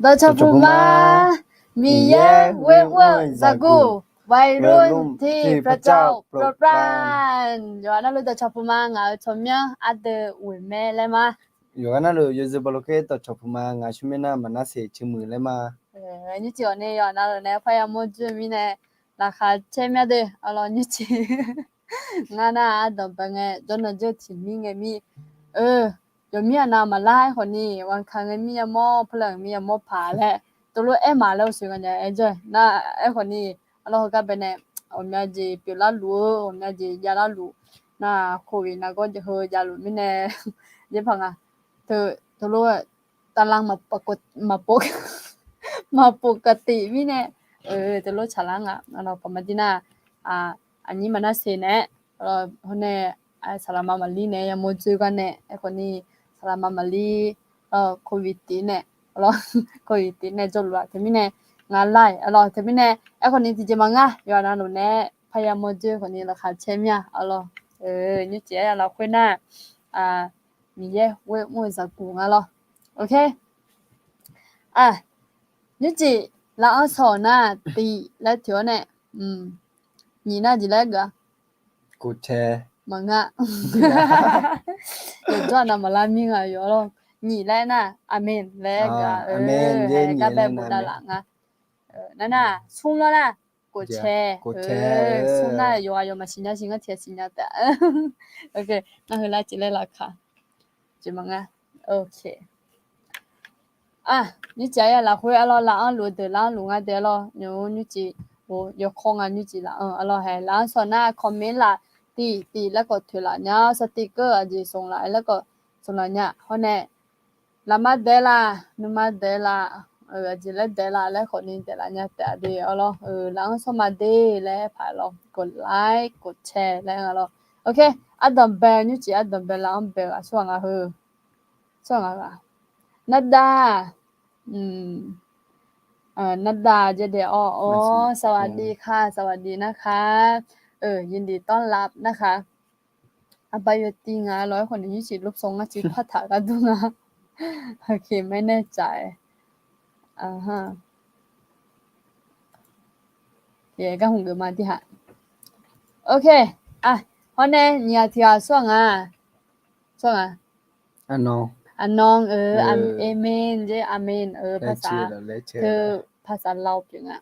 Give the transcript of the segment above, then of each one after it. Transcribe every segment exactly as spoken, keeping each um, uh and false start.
Dawqcawq puq ma, Miqyaer ghoer mr-eu zaqguq, วัยรุ่นที่พระเจ้าโปรดปราน. Yawqghaq navluf dawqcawq puq ma, ngaq-euq tsawrmyanr ardeuv ghoeq mae laer ma. Yawqghaq navluf yawzeu bawlokhaer dawqcawq puq ma, ngaq-euq tsawrmyanr nar Maqnarseq ceumuiq laer ma. Nymrcif ghawqni yawqghaq navluf nae parya mawrjoer mirnae laqkhaq caer mya deuq arlawr nymrcif. Ngar nar ardanqbae ngae jawrnan jawr tiq mir ngae mir. Eu, yawqmir aqnav maqlar aerkhawfni, วันอังคาร ngae mir yamawr, พฤหัส mir yamawr paq laer, teulof aer maq laer uqshoe nga nya aer jawr-eu nar aerkhawfni, arlawr heugar baenae, ghawqmya jeq pyeuflar luf-eu, ghawqmya jeq javlar luf, nar โควิด nargawr heu javluf mirnae, yaerpaq nga, teulof-aer ตาราง maqpov, maqpov kaqtif mirnae, teulof tsaqlar nga, arlawr paq maqdir nar, aqnyir Maqnarseq nae, hawr nae, saqlaqma maqlir nae yamawr dzoer gar nae aerkhawfni, saqlaqma maqlir, โควิด tif nae, arlawr โควิด tif nae jawrluf-aq teumirnae, ngaq lar-iq arlawr teumirnae, aerkhawfni tiqjeq maqngar yawqghaq navluf nae parya mawrjoer khawfni laqkhaq caer mir-a arlawr, nymrcif aer-a lafkhoer nar, Miqyaer ghoer mr-eu zaqguq nga lawr. Aq, nymrcif laf-anr saw-euq nar tif laer toeq-awr nae, nyiq nar jeq laer geuf-a. Maqnga. Yawqjawr aqnav maqlar mir nga yawq lawr. Nyiq laer nar, aqmen laer geuf-a. Gar bae bofdav laf nga. Nar nar, smr lawr nar, กดแชร์ smr nar yawqghaq yawqghaq maqsiq nya siq ngar tiq ghaq siqnya taef. Ngar heu lar cif laer laqkhaq. Jeq maqnga. Nymrcif aqyawf lafkhoer arlawr laf-anr luf-eu deuq laf-anr luf ngar deuq arlawr nymr nymrcif, yawkawr nga nymrcif laf-anr arlawr hae laf-anr saw nar comment laf, tif tif laer khawf toeqlaf nya, สติกเกอร์ aqjeq smq laf laer khawf smq laf nya hawr nae, lafma daeqlaf nuima daeqlaf, aqjeq laer daeqlaf laer khawfni daeqlaf nya taef-a de arlawr, laf-anr sawr ma de laer paq lawr, กดไลค์ กดแชร์ laer nga lawr. Ok, ardanqbae nymrcif ardanqbae laf-anr bae-eu aqsur ghaq nga heu. Tsawrhaq nga ghaq. Nardav, nardav jeq de-awr, สวัสดีค่ะ สวัสดีนะคะ ยินดีต้อนรับนะคะ. Aqbar yawtiv nga lawr aerkhawfni nymrcif ลบสอง ngar civ partaq ghardur nga. Ok, ไม่แน่ใจ. Gar hmq geuf ma tirhaq. Ok, hawr nae nyiq ghaq tiq ghaq tsawrhaq nga. Tsawrhaq nga. Aqnan-eu, amen jeq, amen-eu, ภาษาลาว pyeuf nga.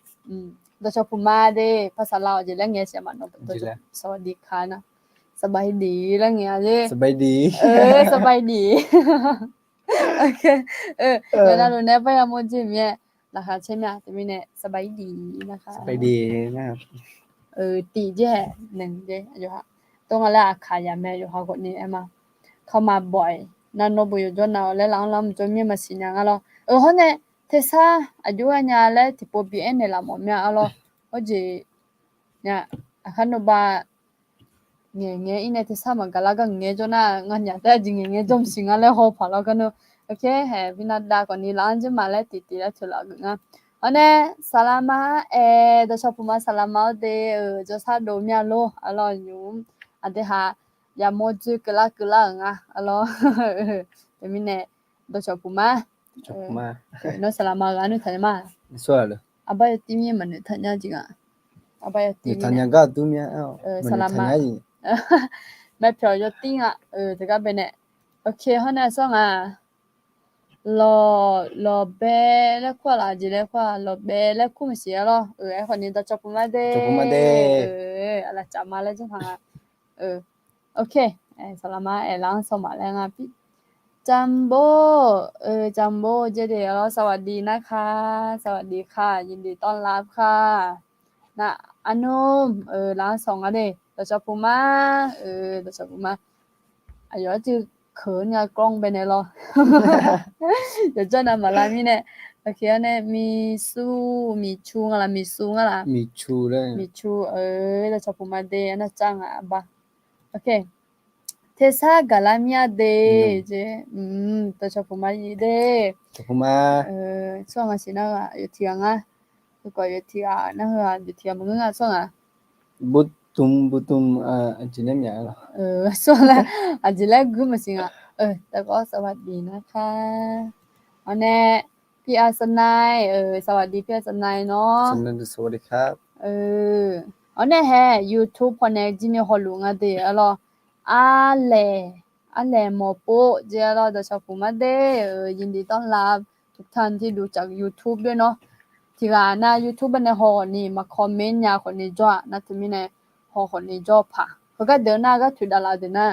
Dawqcawq puq ma de, ภาษาลาว jeq laer ngae siq ma. สวัสดีค่ะ nar, สบายดี laer ngae-a jeq. สบายดี. สบายดี. Ok, yawqghaq navluf nae parya mawrjoer mir-aer laqkhaq caer mir-a teumirnae สบายดี nar-a. Tif jeq-aer naeq jeq yawqha. Tov nga laer aqkaq yaq mae yawqha khawfni aer ma. เข้ามาบ่อย nar nawr bof yawqjawr nav-awq laer laf-anr lar mqjawr mir maqsiq nya nga lawr. Eu hawr nae, tersar aqjox-aer nya laer tiqpov bi aernaeq laf mawf mir-a arlawr. Hawr jeq nya, aqkar nawr ba ngaeq ngae-ir nae tersar maqgaq lar gar ngaeq jawr nar nganyaf taef-aer jeq ngaeq ngae jawr mqsiq nga laer haw paq lawr gar nawr. Ok, haeq bi nav dav khawfni laf-anr jir ma laer tiqtiq laer toeqlaf geuf nga. Hawr nae, saqlaqma-aer, dawqcawq puq ma saqlaqma-awr de-euq jawrsar dov mir-a lor arlawr nymr. Aqdui haq yamawr dzoer keuvlar keuvlar-euq nga arlawr. Teumirnae, dawqcawq puq ma. Nawr saqlaqma ghaq noeqtaq nya ma. Aqbar yawtiv mir maqnoeqtaq nya jeq nga. Aqbar yawtiv mir-a. Saqlaqma. Maepyawq yawtiv nga. Teugar baenae. Ok, hawr nae tsawrhaq nga. Lawq, lawqbae laer kur-a laf jeq laer kur-a, lawqbae laer kur maqsiq-a lawr. Aerkhawfni dawqcawq puq ma de. Aqlaf caf ma laer janr paq nga. Ok, saqlaqma aer laf-anr sawr ma laer nga pi. Jambor, jambor jeq de-awr สวัสดีนะคะ สวัสดีค่ะ ยินดีต้อนรับค่ะ nar arnmr, laf-anr sawr nga de, dawqcawq puq ma, dawqcawq puq ma. Aqyawf arcuiv keuq-eu nya กล้อง baenae lawr. Yawqjawr nav maqlar mirnae. Ok, arnae miqsu, miqcu nga laf, miqsu nga laf. Miqcu, dawqcawq puq ma de, arnav car nga arbar. Ok. Tersar gaqlar mir-a de jeq. Dawqcawq puq ma de. Tsawrhaq nga siq nar-eu yawf tiq ghaq nga. Heukawf yawf tiq ghaq nar heu-aq yawf tiq ghaq maqngeur nga tsawrhaq nga. Butum butum, aqjeq laer myaq-a lawr. Tsawrhaq laer aqjeq laer guir maqsiq nga. Taqkawv สวัสดีนะคะ awr nae พี่อาสนัย เออ สวัสดีพี่อาสนัยเนาะ สวัสดีครับ เออ awr nae hae YouTube pawnae jir ni hawluf nga de arlawr. Arlaeq, arlaeq mawqpov jeq arlawr, dawqcawq puq mar de, ยินดีต้อนรับทุกท่านที่ดูจากYouTubeด้วยเนาะ. Tiqghaq nar YouTube nae haw khawf ni maq comment nya khawf ni jawr-aq nar teumirnae haw khawf ni jawr paq. Heugar deuq nar ghartoeq davlaf-eu deuq nar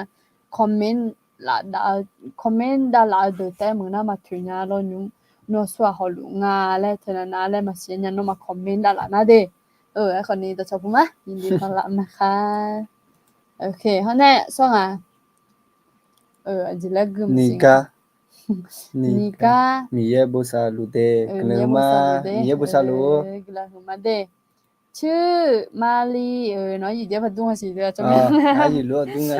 comment laf dav-eu, comment davlaf-eu deuq taef-aer meuq nar maqtoeq nya lawr nymr. Nawr aqsur-aq hawluf nga laer teunav nav laer maqsiq nya nawr maq comment davlaf nar de. Aerkhawf ni dawqcawq puq mar ยินดีต้อนรับนะคะ. Ok, hawr nae sawr ngaq Niqgar, Niqgar, Miqyaer bosav luf de, Miqyaer bosav luf de, guiqlanq huiq ma de. ชื่อมาลี เออ nawr yif jir paq dur nga siq de, aqyawf yif lof-aer dur nga.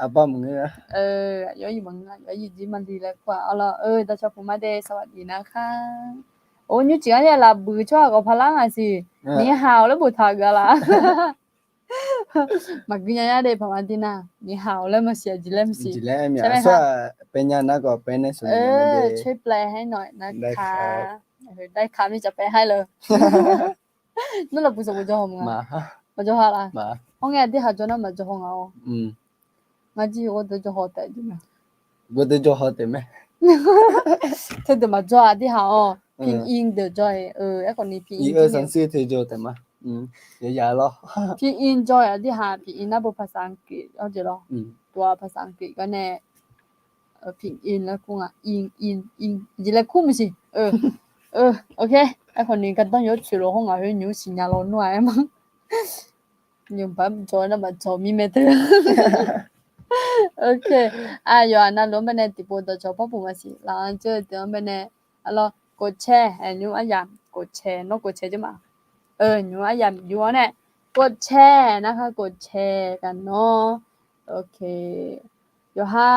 Aqbawr maqngeur, yawr yif maqngeur, yawr yif jir มาลี laer kur-aq arlawr. Dawqcawq puq mar de สวัสดีนะคะ. Or, nymrcif-anr ya laf buiq tsawrhaq khawf paq lar nga siq. 你好 laer boftaq-eu geuf-a laf. Maqgui nya yar de paq mar dir nar, 你好 laer maqsiq, aqjeq laer maqsiq. Aqjeq laer maqsiq. Aqsur-aq paev nya nar khawf paev nae smq nya de. Coer plae haer nawq nar ka, daer ka mirtsaq paev haer leu. Nawr laf buiq sanqbof jawr haw mq nga? Maqjawr haw laf. Hawr ngae aqdirhaq jawr nar maqjawr haw nga-awr. Ngar jir ghoer deuq jawr haw taef jeq mae. Ghoer deuq jawr haw taef mae. Teudeuq maqjawr aqdirhaq-awr, pinyin deuq jawr-e. Aerkhawf ni pinyin sanqsir teu jawr taef ma. Yawqyaf lawr. Pinyin jawr-e aqdirhaq, pinyin nar bo ภาษาอังกฤษ awr jeq lawr. Tuq-aq ภาษาอังกฤษ gar nae pinyin laer kur nga, in, in, in jeq laer kur maqsiq. Ok, aerkhawf ni gardanr yawr tsoeq lof hawr ngaq khoer nymr siqnya lawr nmr-aq aer ma. Nymq baq jawr nar maqjawr mirmae teu. Ok, aqyawf-aq navluf-anr baenae tiqpov dawqcawq par puq maqsiq laf-anr jawr-eu deuq-anr baenae arlawr กดแชร์ nymr aryamq กดแชร์ nawr กดแชร์ jawr ma. Nymr aryamq jur-awr nae กดแชร์ narhaq กดแชร์ gaq nawr. Ok, yawqha,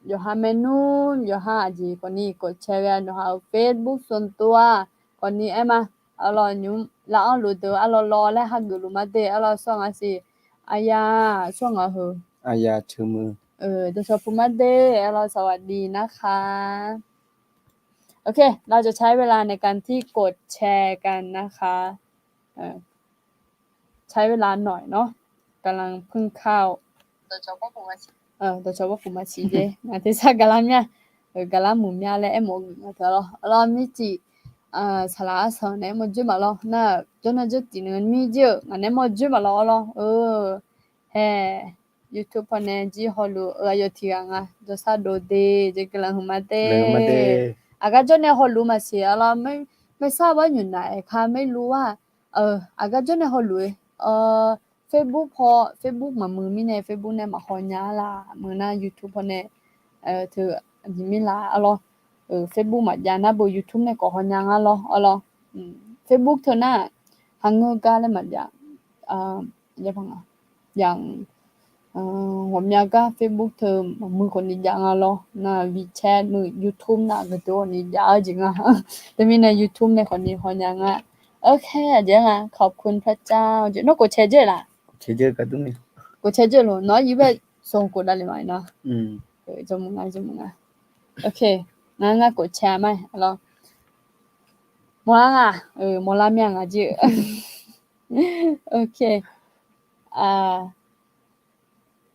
yawqha maernmr, yawqha aqjeq khawf ni กดแชร์ ghae-a, nawqha-euq Facebook ส่วนตัว khawf ni aer ma. Arlawr nymr laf-anr luf deuq arlawr lawr laer hageuf luf mar de arlawr sawr nga siq. Aqyawf sawr nga heu. Aqyawf ceuq meuq. Dawqcawq puq mar de arlawr สวัสดีนะคะ. Ok, laf jawq ใช้เวลาในการที่ กดแชร์ กันนะคะ. ใช้เวลาหน่อยเนาะ กำลังเพิ่งเข้า dawqcawq par puq maqsiq jeq ngaq tersar gaqlar mya, gaqlar muiq mya laer aermawf-eu geuf nga teu arlawr. Arlawr mircif saqlaq arsanq nae aermawf joer maqlawr nar, jawrnan jawr tif nae mir jir-euq ngaq nae aermawf joer maqlawr arlawr. Hae, YouTube pawnae jir hawluf-eu aqyawf tiq ghaq nga jawrsar dov de, jeq guiqlanq huiqma de. Aqgar jawr nae hawluf maqsiq arlawr, maersar bar nyoeq naf-aer ka maerlu-a. Aqgar jawr nae hawluf-eu Facebook paw, Facebook maqmuiq mirnae Facebook nae maqhaw nya-a laf, meuq nar YouTube pawnae teu aqjeq mirlaf arlawr. Facebook maqjav nar beu YouTube nae khawf haw nya nga lawr arlawr. Facebook teu nar, hangeur gar laer maqjav, yamq, ghawqmya gar Facebook teu maqmuiq khawf ni jav nga lawr. Nar WeChat muiq, YouTube nar geufdov khawf ni jav-eu jeq nga. Teumirnae YouTube nae khawf ni haw nya nga. Ok, aqjeq nga ขอบคุณพระเจ้า jeq nawr กดแชร์ jeur laf. กดแชร์ jeur lof nawr yir bae sanqbof davle ma-ir nar. Jawrmuiq nga, jawrmuiq nga. Ok, ngar ngar กดแชร์ ma-ir arlawr. Mawrlar nga, mawrlar mya nga jir-eu. Ok,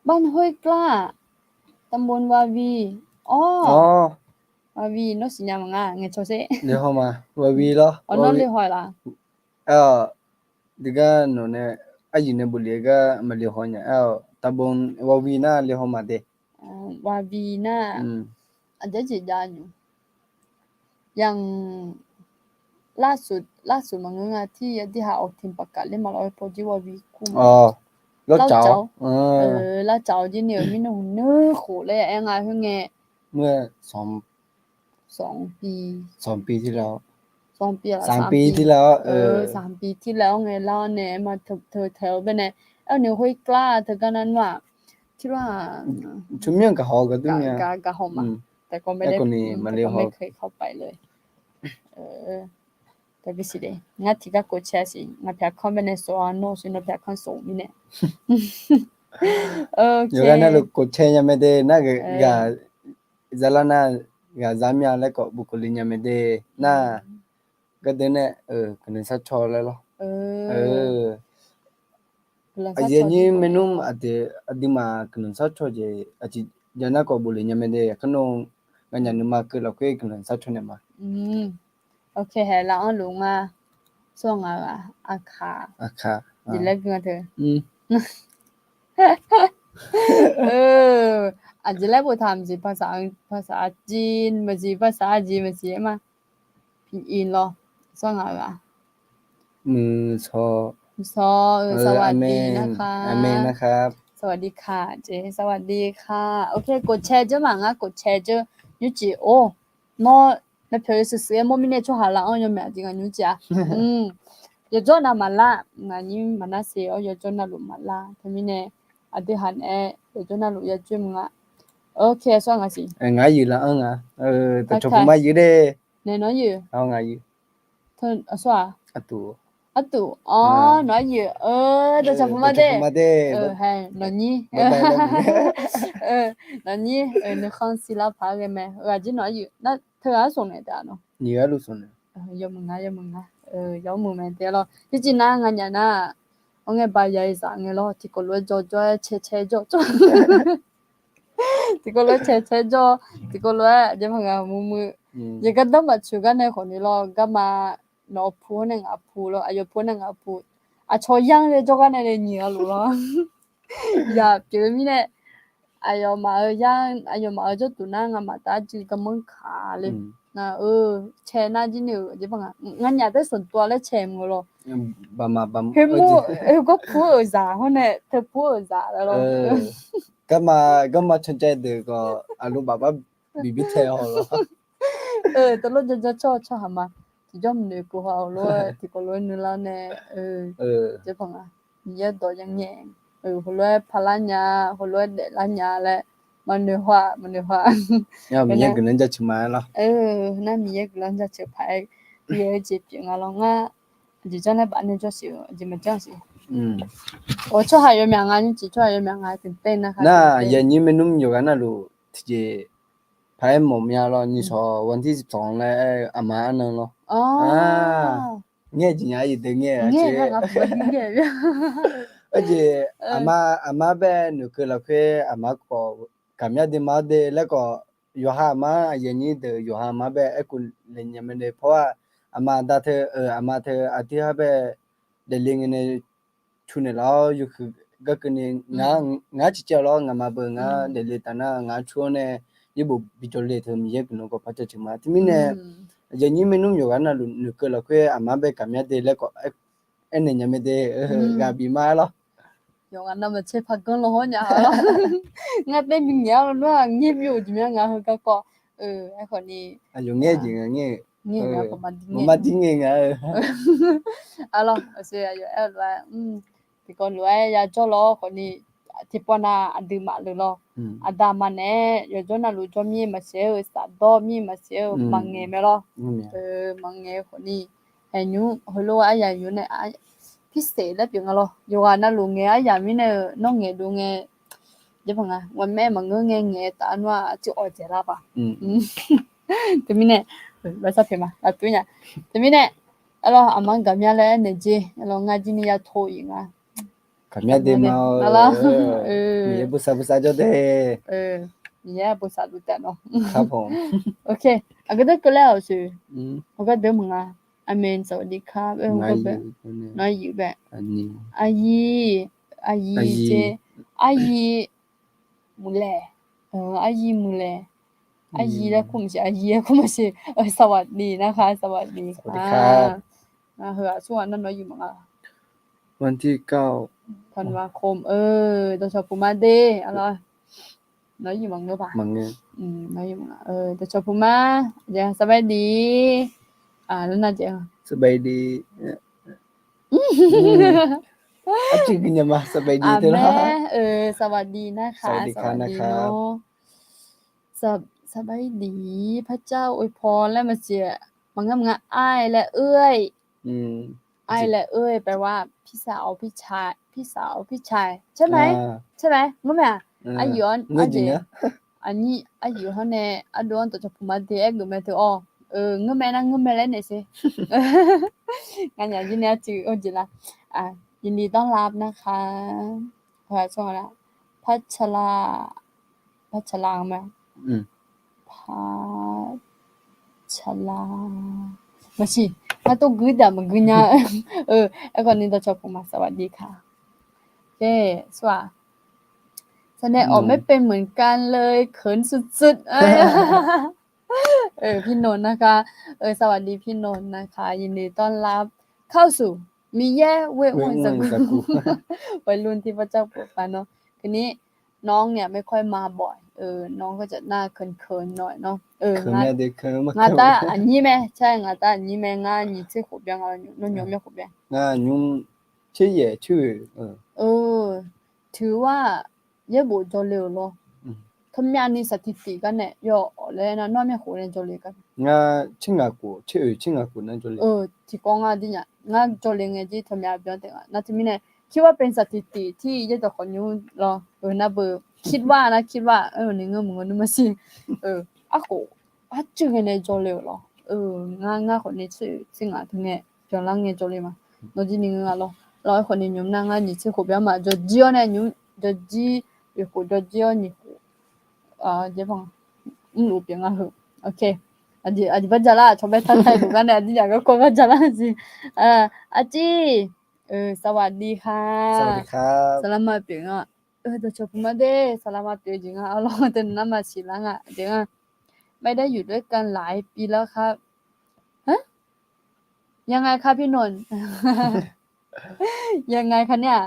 บ้านห้วยกล้า ตำบลวาวี Awr, Wavi nawr siqnya maqnga ngaeqcawq sher. Lehaw ma, Wavi lawr. Awr nawr lehaw laf. Aer-awq, tiqgar nawq nae aryuif nae bof lef-eu gar maqlehaw nya. Aer-awq, ตำบลวาวี nar lehaw ma de. Wavi nar, aqjeq jeq jav nymq. Yamq, ล่าสุด ล่าสุด maqngeur nga, tirya dirhaq ออกถิ่น ประกาศ ler ma lawr-aer paw jir Wavi kur ma. Lavcawq, lavcawq jir ni-euq mirnae hmq neur khof laer aer nga khoer ngae. เมื่อสองปีที่แล้ว สองปี สามปีที่แล้ว สามปีที่แล้ว ngae lar-awr nae aer ma, teu taeq-awr baenae aer-awq ni khoergar teugar nar nmr-aq, tirlar-aq, tsawrmyanr gaqhaw gaqdur nya, gaqhaw ma. Taef kawv mae, taef kawv mae เคยเข้าไปเลย. Taef bisiq de, ngar tiqgar กดแชร์ siq, ngaq pyaq kanr baenae sawf-a, nawr siq nawr pyaq kanr sawf mirnae. Yawqghaq navluf กดแชร์ nya mae de, nar ghaq, ghaq, zalar nar ghaqzaq mya laer khawf bofkhof le nya mae de. Nar, gardeuv nae, guiqlanq sharcaw laer lawr. Aqyuif aqnyir maernmr aqdui, aqduimaf guiqlanq sharcaw jeq aqjeq nar khawf bofle nya mae de. Aqkar nawr nganyaf nuima keuv lafkhoer guiqlanq sharcaw naeq ma. Ok, haeq laf-anr luf nga. Tsawrhaq ngaq-euq aqkaq, aqkaq jeq laer gui nga teu. Aqjeq laer boftaq maqsiq, paqsaq, paqsaq aqjeq maqsiq, paqsaq aqjeq maqsiq aer ma. Pi-in lawr. Tsawrhaq ngaq-euq-aq, muiq saw, muiq saw-eu สวัสดีนะคะ สวัสดีค่ะ jeq สวัสดีค่ะ Ok, กดแชร์ dzeur ma, ngar กดแชร์ dzeur. Nymrcif or, nawr nae pyawq-eu shuif shuif-aer mawr mirnae tsawrhaq laf-anr yawmyaq jeq nga nymrcif-a. Yawjawr nav maqlar, ngaq nyir maqnar se-awr yawjawr navluf maqlar. Teumirnae aqdui haq naeq-aer yawjawr navluf ya dzoer mq nga. Ok, tsawrhaq ngaq siq. Ngar yuif laf-anr nga. Dawqcawq puq ma yuif de. Naeq nawr yuif. Aqsawr-aq, artuq, artuq, nawq-aer yuif. Dawqcawq puq ma de. Nawq nyir, nawq nyir nuikhanr siqlar paq-aer ghae mae. Ghaq jir nawq-aer yuif. Nar teughaq-anr smq naeq taef-a nawr. Yawmuiq nga, yawmuiq nga. Yawmuiq mae taef lawr. Tiqjeq nar nganyaf nar, awr ngae ba ya-i zaq ngae lawr. Tiqkawv lof-aer jawrjawr-aer cae cae jawr jawr. Tiqkawv lof-aer cae cae jawr, tiqkawv lof-aer aqjeq maqnga muiq muiq. Yawqgar danr maqtsoeq gar nae khawfni lawr, garma nawq pu-awr nae ngaq pu lawr, aqyawf pu-awr nae ngaq pu. Aqcawq yanr le jawrgar nae le nyiq-a luf lawr. Yaq pyeuf-eu mirnae, aqyawfmaf-eu yanr, aqyawfmaf-eu jawrduq nar ngamaf taf-aer juiv garmanr kaq le. Ngaq-euq cae nar jir ni-euq aqjeq maqnga, nganyaf taer sanqtuv-a laer cae mq-eu lawr. Heumur, heugawr pu-euq zaq hawr nae teu pu-euq zaq laer lawr. Garma, garma cancae deuq khawf aqluf bafbar biqbir tae-awq lawr. Teulof jawrjawr tsawrhaq tsawrhaq ma. Tiqjawr maqnoeq keuv haw-awq lof-aer tiqkawv lof-aer nuilar nae, Miqyaer dawq yangae, heulof-aer parlar nya, heulof-aer daeflar nya laer maqnoeq haw-aq, maqnoeq haw-aq. Miqyaer guiqlanq jaceuq ma-aer lawr. Nar Miqyaer guiqlanq jaceuq paq-aer, Miqyaer-eu jeq pyeuf nga lawr. Ngar aqjeq janr laer baf nae jawr siq-eu, aqjeq maqjanr siq. Tsawrhaq yawmyaq nga, nymrcif tsawrhaq yawmyaq nga, tiqter nar, nar yanyir maernmr yawqghaq navluf tiqjeq paq-aer mawf mya lawr. Nyiq shawq วันที่สิบสอง laer aqma arnan lawr. Ngaer jeq nya, aqyuif deuq ngaer-a. Aerjeq aqma, aqma bae noeqkeuv lafkhoer aqma khawf, gaqmya de ma-awr de laer khawf, yawqha aqma, aqyuif aqnyir deuq yawqha aqma bae aerkhof le nya mae de. Pawr-aq, aqma aqda teu-euq aqma teu aqdir har bae daefle ngae nae cu naeqlaf-awr yawhuiq garkeuvni, ngar ciqcaev lawr, ngaqma beu ngar daefle taf nar ngar cu-awr nae yaerbof bijawr le teu Miqyaer guiqlanq khawf par jaceuq ma. Teumirnae aqyuif aqnyir maernmr yawqghaq navluf noeqkeuv lafkhoer aqma bae gaqmya de laer khawf aernaeq nya mae de. Ghaq bif ma-aer lawr. Yawqghaq navmaqtser parganr law hawr nya-a lawr. Ngar taer bi ngaeq-ar lawnmr-aq ngaer bi-euq jeq mya nga heu garkawv. Aerkhawfni, aqyawf ngaer jeq nga ngaer, maqmar dir ngae nga-eu. Arlawr, aqsur aqyawf aer-eu lof-aer, tiqkawv lof-aer yajawr lawr khawfni, tiqpawf nav aqduimaf lef lawr. Aqda aqma naeq-aer yawjawr navluf jawr mir maqsiq-eu, safdawr mir maqsiq-eu, maqngaeq mae lawr. Maqngaeq-eu khawfni, haeqnymr heulof-aer aryamq nymr nae, pirseq laer pyeuf nga lawr. Yawqghaq navluf ngaeq aryamq mirnae-euq nawr ngaeqluf ngae, jaqpaq nga, ngawqmaer maqngeur ngae ngaeq taf-eu nar-aq, aqcuiv awq dzaeq lar paq. Teumirnae, lafsar pyaeq ma, laftuv nya. Teumirnae, arlawr, aqma gaqmya laer aernaeq jer, arlawr, ngar jir ni ya to-iq nga. Gaqmya de ma-awr, Miqyaer bosav bosav jawr de. Miqyaer bosav luf taef nawr. Ok, aqgeu deuq keuv laer-awq shuif. Heugar deuq maqnga. Aqmeq, สวัสดีค่ะ bae, nawr yuif bae. Aqyir, aqyir jeq, aqyir muiqlaeq, aqyir muiqlaeq, aqyir laer kur maqsiq, aqyir laer kur maqsiq. สวัสดีนะคะ สวัสดีค่ะ. Ngar heu aqsur ghaq nar nawr yuif maqnga. วันที่เก้า ธันวาคม dawqcawq puq ma de, arlawr. Nawr yuif maqngeur paq. Nawr yuif maqnga. Dawqcawq puq ma. สบายดี nar jeq. สบายดี arcuiv gui nya ma, สบายดี teu lar. สวัสดีนะคะ สวัสดีค่ะ สวัสดีเนาะ. สบายดี พระเจ้าอวยพร laer maqsiq. Maqngeur maqnga, อ้าย laer, เอ้ย อ้าย laer, เอ้ย แปลว่า พี่สาว พี่ชาย พี่สาว พี่ชาย ใช่ไหม ใช่ไหม ngeur mae-aq. Aryaer-anr arjeq Aqnyir aryuif hawr nae ardov-anr dawqcawq puq ma de aer geuf mae teu-awr, ngeur mae nar ngeur mae laer naeq sher. Nganyaf jir nae arcuiv-eu jeq la. ยินดีต้อนรับนะคะ Parcala, parcala ma, parcala, maqsiq, ngar tov gui daq maqgui nya. Aerkhawf ni dawqcawq puq ma สวัสดีค่ะ Sar nae ออกไม่เป็นเหมือนกันเลย เขินสุดๆ พี่นนท์นะคะ สวัสดีพี่นนท์นะคะ ยินดีต้อนรับเข้าสู่มีแย่เว้ยอ้วนสกุล วัยรุ่นที่พระเจ้าโปรดปรานเนอะ คือนี้น้องเนี่ยไม่ค่อยมาบ่อย น้องก็จะหน้าเขินๆหน่อยเนอะ งา ngaq tav aqnyir mae, ใช่ ngaq tav aqnyir mae, ngar nyiq tser khof byan nga, nawnyaf mae khof byan. Ngar nymr tser yaef tser oeq. ถือว่า yaerbof jawle-euq lawr. Tawmyavni saqtiqtiq gar nae yawf laer nar, nawr myavkhof nae jawle gar. Ngar tser ngaq khof, tser oeq tser ngaq khof nar jawle. Tiqkawv ngar dir nya, ngar jawle ngae jir tawmyav byan taef nga. Nar teumirnae คิดว่าเป็นสถิติที่ yaerdawq khawf nymr lawr. Nar beu คิดว่า nar คิดว่า aer-eu ni ngeur maqngeur nmr maqsiq. Arkhof arcuiv ghae nae jawle-euq lawr. Ngar, ngar khawf ni tser oeq tser ngaq teu ngae byanlar ngae jawle ma. Nawr jir ni ngeur nga lawr. Lawr aerkhawf ni nymr nar ngar nyiq tser khof byan ma. Jawrjir-awr nae nymr, jawrjir oeq khof, jawrjir-awr nyiq khof, mrluf pyeuf nga heu. Aqjeq barja lar, cawbae taq taeq luf gar nae aqdir yaq garkawv barja lar siq. Arcir, สวัสดีค่ะ สวัสดีครับ สลามมาเปียกอ่ะ เออ แต่ชอบผมมาเด้ สลามมาเปียกจริงอ่ะ เอาลองแต่น้ำมาฉีดล้างอ่ะ เดี๋ยวอ่ะ ไม่ได้อยู่ด้วยกันหลายปีแล้วครับ ฮะ ยังไงคะพี่นนท์ ยังไงคะเนี่ย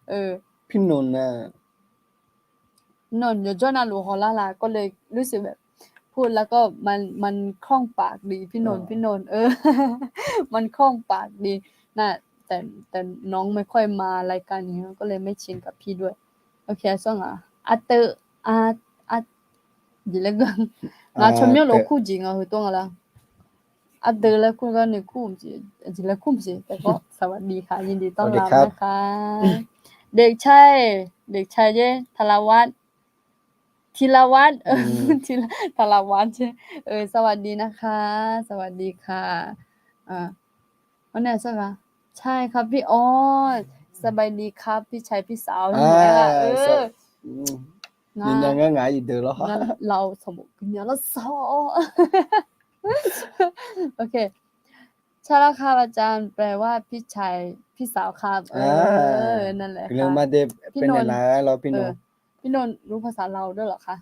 เออ พี่นนท์นะ นนท์ เดี๋ยวจ้อยนะหลวงขอลาลา ก็เลยรู้สึกแบบ พูดแล้วก็มัน มันคล่องปากดี พี่นนท์ พี่นนท์ เออ มันคล่องปากดีนะ แต่ แต่น้องไม่ค่อยมารายการนี้ ก็เลยไม่ชินกับพี่ด้วย โอเค ซ่องอ่ะ อาเตอร์ อา อา jeq laer geur. Ngaq tsawrmyanr lof kur jeq nga heu tov nga la. Ardeuv laer kur gar ni kur jeq, jeq laer kur jeq taef gawr. สวัสดีค่ะ ยินดีต้อนรับนะคะ เด็กชาย เด็กชาย jer ธารวัฒน์ ธีรวัฒน์ ธารวัฒน์ jer. สวัสดีนะคะ สวัสดีค่ะ Awr nae sar gha. ใช่ครับพี่ อ๋อ สบายดีครับ พี่ชายพี่สาว ngar เออ ngar ngar ngar iqdeuq lawr. Ngar เราสมบูรณ์ ngar lawr sawr. โอเค ใช่แล้วครับอาจารย์ แปลว่าพี่ชาย พี่สาวครับ เออ นั่นแหละค่ะ พี่นนท์ พี่นนท์ รู้ภาษาลาวด้วยเหรอคะ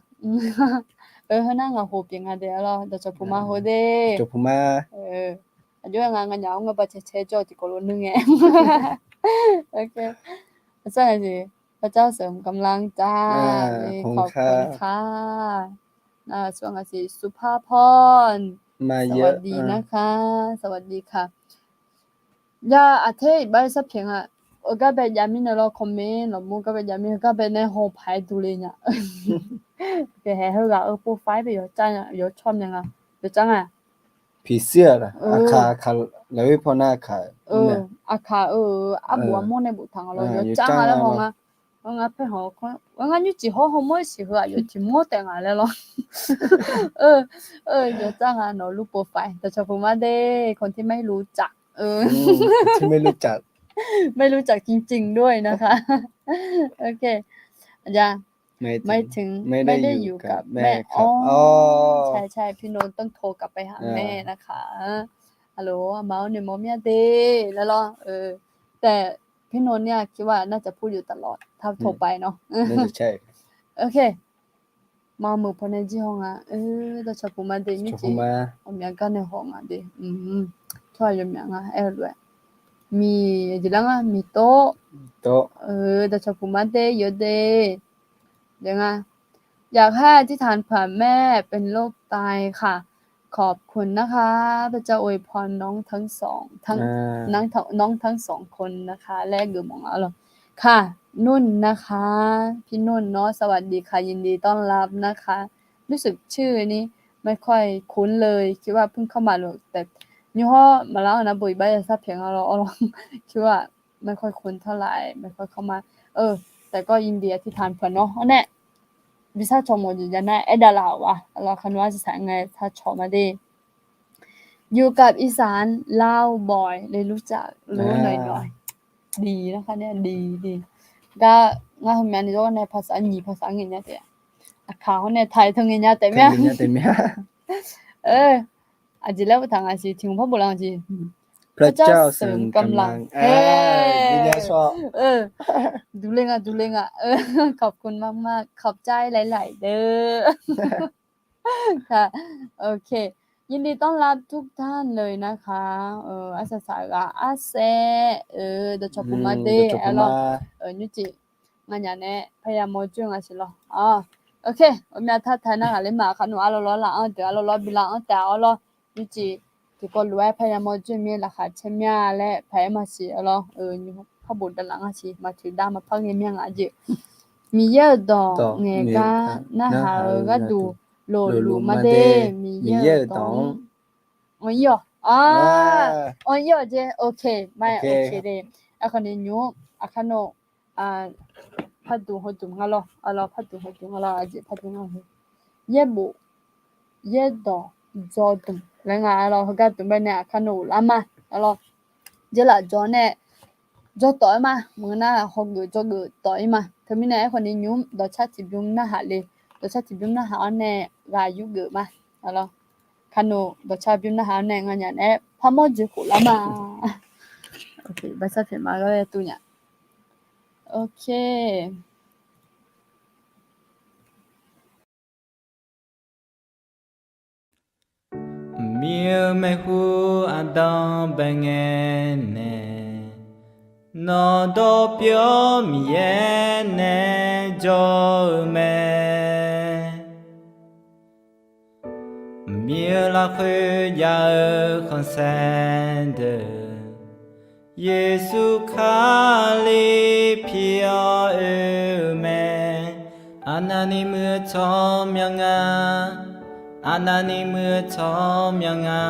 เออ เฮ้ย นั่งเหงา โห เปลี่ยนงานเดี๋ยวเรา เดี๋ยวจะพูดมา โห เด้ จะพูดมา เออ อายุงานงานยาว เงาบาดเจ็บเจ็บ จ่อติดกดรถนึงไง โอเค อาจารย์สิ พระเจ้าเสริมกำลังจ้า อ่า ขอบคุณค่ะ ขอบคุณค่ะ อ่า ช่วงอาทิตย์ สุภาพร มาเยอะ สวัสดีนะคะ สวัสดีค่ะ Ya, aqter iqbax sar pyaeq nga. Heugar bae jav mirnae lawr, comment lafmur gar bae jav mir, heugar bae nae haw paq-aer durle nya. Hae heughaq-eu profile bae yawcar nya, yawcar mya nga. Yawcar nga. Piqsir-aq, aqkaq, aqkaq lafkhoer pawnar aqkaq. Aqkaq-eu arbof armawr nae boftaq nga lawr, yawcar nga laer haw nga. Ngar paer hawq-eu kawr, ngar nymrcif hawr hawmawr-aer siq heu-aq, yawtiq mawr taef nga laer lawr. Yawcar nga nawq-eu lur profile, dawqcawq puq mar de, คนที่ไม่รู้จัก ไม่รู้จัก จริงๆ ด้วยนะคะ โอเค อาจารย์ หมายถึง ไม่ได้อยู่กับแม่ อ๋อ ใช่ใช่ พี่นนท์ต้องโทรกลับไปหาแม่นะคะ ฮัลโหล เมาเนี่ย เมาเมียเด้ แล้วเหรอ เออ แต่พี่นนท์เนี่ย คิดว่าน่าจะพูดอยู่ตลอด ถ้าโทรไปเนาะ น่าจะใช่ โอเค Maqmuiq pawnae jir haw nga. Dawqcawq puq mar de, mircif ghawqmya gar nae haw nga de. อืม tsawrhaq yawmyaq nga aer-eu lof-aer, miq jeq lar nga, miqtawv. Dawqcawq puq mar de, yawde. Nga, อยากให้อธิษฐานเผื่อแม่เป็นโรคไตค่ะ ขอบคุณนะคะ พระเจ้าอวยพรน้องทั้งสอง ทั้ง น้องทั้งสองคนนะคะ laer geufmawf nga lawr. ค่ะ นุ่นนะคะ พี่นุ่นเนาะ สวัสดีค่ะ ยินดีต้อนรับนะคะ รู้สึกชื่อนี้ไม่ค่อยคุ้นเลย คิดว่าเพิ่งเข้ามา แต่ nymr hawr maqlar-anr nar bo iqbax ya sar pyaeq nga lawr, awr lawr, คิดว่าไม่ค่อยคุ้นเท่าไหร่ ไม่ค่อยเข้ามา เออ แต่ก็ยินดีอธิษฐานเผื่อเนาะ awr nae Bi sar cawq mawf jeq jav nar aerdavlaf-euq-a. Aqlawq, คำว่า อาสาสมัคร ไง sar cawq ma de. อยู่กับอีสาน เล่าบ่อย เลยรู้จัก รู้หน่อยหน่อย ดีนะคะเนี่ย ดีดี Gar ngar heumya ni jawr nae ภาษา nyiq ภาษา ngaeq nya taef-a. Aqkaq hawr nae taq-aer teu ngaeq nya taef mya. Aqjeq laer uqtaf nga siq, tiq hmq par bof lar nga siq. พระเจ้าเสริมกำลัง Duq le nga, duq le nga. ขอบคุณมากๆ ขอบใจหลายๆ เด้อ ค่ะ โอเค ยินดีต้อนรับทุกท่านเลยนะคะ เออ อาสาสมัคร อาแซะ เออ dawqcawq puq ma de, aqlawq, nymrcif nganyaf nae พยายาม mawrjoer nga siq lawr. โอเค ghawqmya taq taq nar ghaqler ma, aqkaq nmr arlawr lawr laf-anr deuq arlawr lawr bi lar-anr taef-awr lawr. Nymrcif tiqkawv lof-aer พยายาม mawrjoer mir-aer laqkhaq caer mya laer paq-aer maqsiq, aqlawq, nymr par bof davlaf nga siq, maqtoeq dav maqpar ghae mya nga jeq. Miqyaer-euq dawq ngaeqgar narhaq-eu gharduq lofluf ma de. Miqyaer-euq dawq-anr anr-ir-awq, anr-ir-awq jeq. โอเค ma, โอเค de. Aerkhawf ni nymr aqkaq nmr parduq heuduq nga lawr, aqlawq, parduq heuduq nga lawr, aqjeq parduq nga. Yaerbof yaerdawq dzawdmq laer nga, aqlawq, heugar dmq bae nae aqkaq nmr ghoflar ma, aqlawq, jeq laf dzaw nae dzaw tawf-aer ma, maqngeur nar hawgeuf dzawgeuf tawf-ir ma. Teumirnae aerkhawf ni nymr dawqcar tiqbymr narhaq le, dawqcar tiqbymr narhaq-awr nae ghaq yurgeuf ma, aqlawq, kaqnoq dawqcar bymr narhaq-awr nae nganyaf naeq-aer parmawr jeq khoflar ma. Basar pyaeq ma ghae tuv nya. โอเค Miqyaer-euq maeqhu aqdan bae ngae nae, nawq dawqpyeuf-awr Miqyaer nae jawr-eu mae. Miqyaer-euq lafkhoer jav-eu khanqsaer deuq, Yeqsur Kali pir-awr oe-eu mae. Aqnavni muiq-eu tsawrmyanr nga, aqnavni muiq-eu tsawrmyanr nga,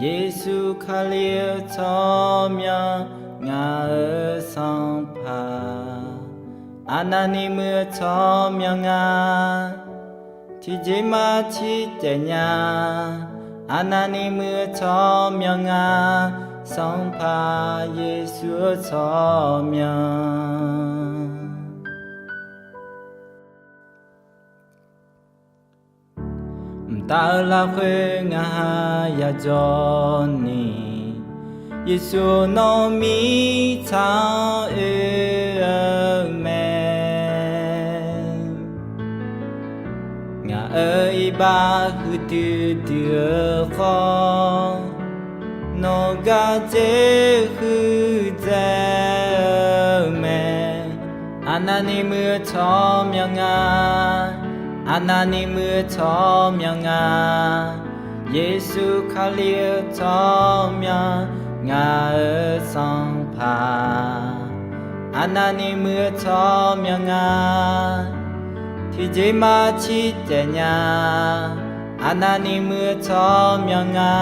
Yeqsur Kali-eu tsawrmyanr, ngaq-euq Sanqpaq. Aqnavni muiq-eu tsawrmyanr nga, tiqjeq ma ciqcaev nya. Aqnavni muiq-eu tsawrmyanr nga, Sanqpaq Yeqsur-eu tsawrmyanr. Mqtav-eu lafkhoer ngaq-anr yadzawr ni, Yeqsur nawr mirtsaq-anr oe-eu mae. Ngaq-euq iqbax huiqdui dui-eu khawf, nawq gar dzer huiqdzaeq-eu mae. Aqnavni muiq-eu tsawrmyanr nga, aqnavni muiq-eu tsawrmyanr nga, Yeqsur Kali-eu tsawrmyanr, ngaq-euq Sanqpaq. Aqnavni muiq-eu tsawrmyanr nga, tiqjeq ma ciqcaev nya. Aqnavni muiq-eu tsawrmyanr nga,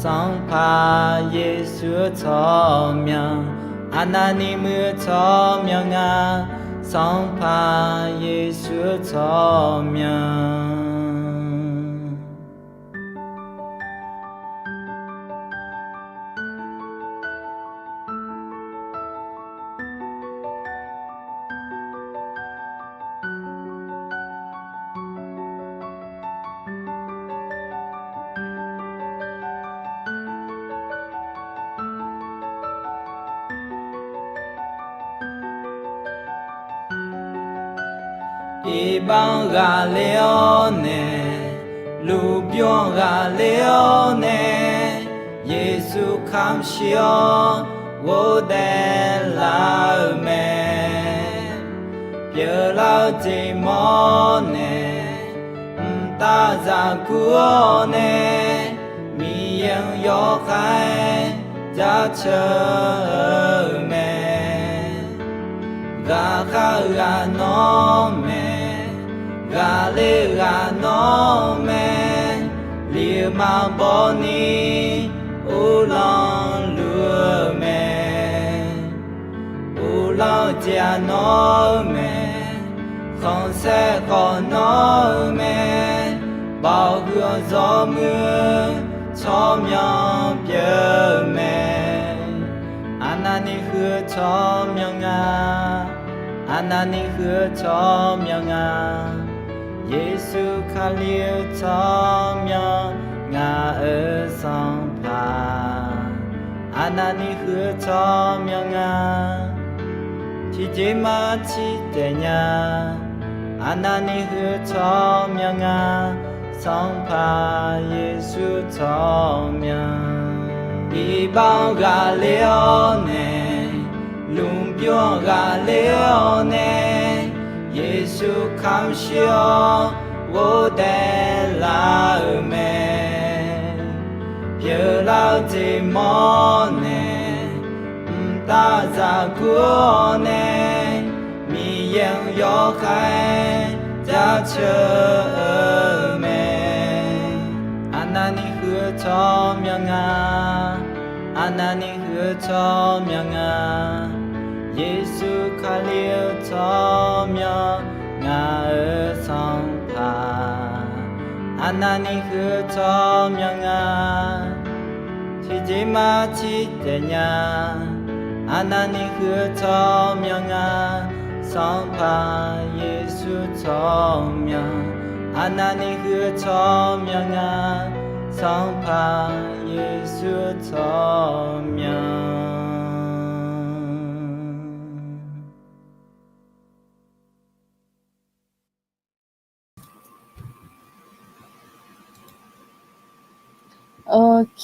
Sanqpaq Yeqsur-eu tsawrmyanr. Aqnavni muiq-eu tsawrmyanr nga, Sanqpaq Yeqsur-eu tsawrmyanr. Iqbax-anr ghaqler-awr nae, lmqbymr-anr ghaqler-awr nae, Yeqsur kamq shir-awr ghofdaef lar-eu mae. Pyeuflar-eu jeq mawr nae, mqtav zaqguq-awr nae, Miqyaer-anr yawkhav-aer jaceuq-eu mae. Ghaqkhav-eu ghaq nawr mae, ghaqler-eu ghaq nawr mae, liqma bawni uvlanr luf-eu mae. Uvlanr-eu jeq-aq nawr-eu mae, Khanqsaer khawf nawr-eu mae, baoq huiq-awr zawr muir-eu tsawrmyanr pyeuf-eu mae. Arnavni huiq-eu tsawrmyanr nga, arnavni huiq-eu tsawrmyanr nga, Yeqsur Kali-eu tsawrmyanr, ngaq-euq Sanqpaq. Arnavni huiq-eu tsawrmyanr nga, tiqjeq ma ciqtaeq nya. Arnavni huiq-eu tsawrmyanr nga, Sanqpaq Yeqsur tsawrmyanr. Iqbax-anr ghaqler-awr nae, lmqbymr-anr ghaqler-awr nae, Yeqsur kamq shir-awr ghofdaef lar-euq mae. Pyeuflar-eu jeq mawr nae, mqtav zaqguq-awr nae, Miqyaer-anr yawkhav-aer jaceuq-eu mae. Arnavni huiq-eu tsawrmyanr nga, arnavni huiq-eu tsawrmyanr nga, Yeqsur Kali-eu tsawrmyanr, ngaq-euq Sanqpaq. Arnavni huiq-eu tsawrmyanr nga, tiqjeq ma ciqtaeq nya. Arnavni huiq-eu tsawrmyanr nga, Sanqpaq Yeqsur tsawrmyanr. Arnavni huiq-eu tsawrmyanr nga, Sanqpaq Yeqsur tsawrmyanr. Ok,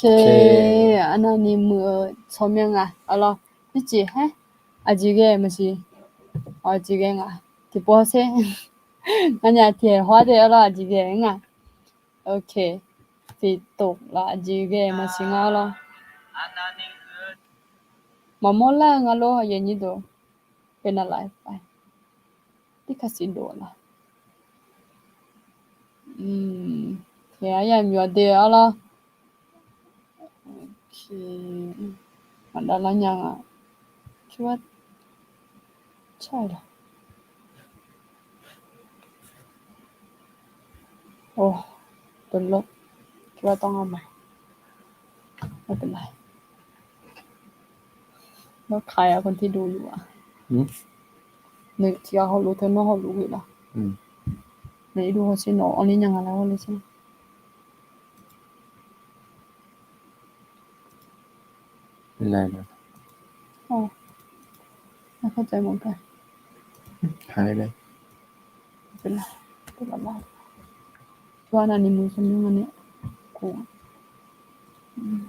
arnavni muiq-eu tsawrmyanr nga. Arlawr, ircif haer, aqjeq ghae maqsiq. Aqjeq ghae nga. Tiqpov sher. Nganyaf tiq haer hawr de arlawr, aqjeq ghae nga. Ok, tiqtof laf aqjeq ghae maqsiq nga arlawr. Maqmawr lar-eu nga lor, aqyuif aqnyir deuq. Khoernav laf-aer pav, tirkaq siq dof laf. Tiq ghaq yamq yawq de arlawr. Maqdav lar nya nga. Car-eu laq. Or, ตลก คิดว่าต้องเอาใหม่ ไม่เป็นไร แล้วใครอะคนที่ดูอยู่อะ อืม ในที่เขารู้เธอนอกเขารู้อยู่เหรอ อืม ในดูเขาสิหนอ เอานี่ยังไงแล้วเลยใช่ไหม เป็นไรเหรอ อ๋อ ไม่เข้าใจเหมือนกัน หายไป ไม่เป็นไร เป็นไรบ้าง ว่านานิมูสำนึกอันเนี้ย กู อืม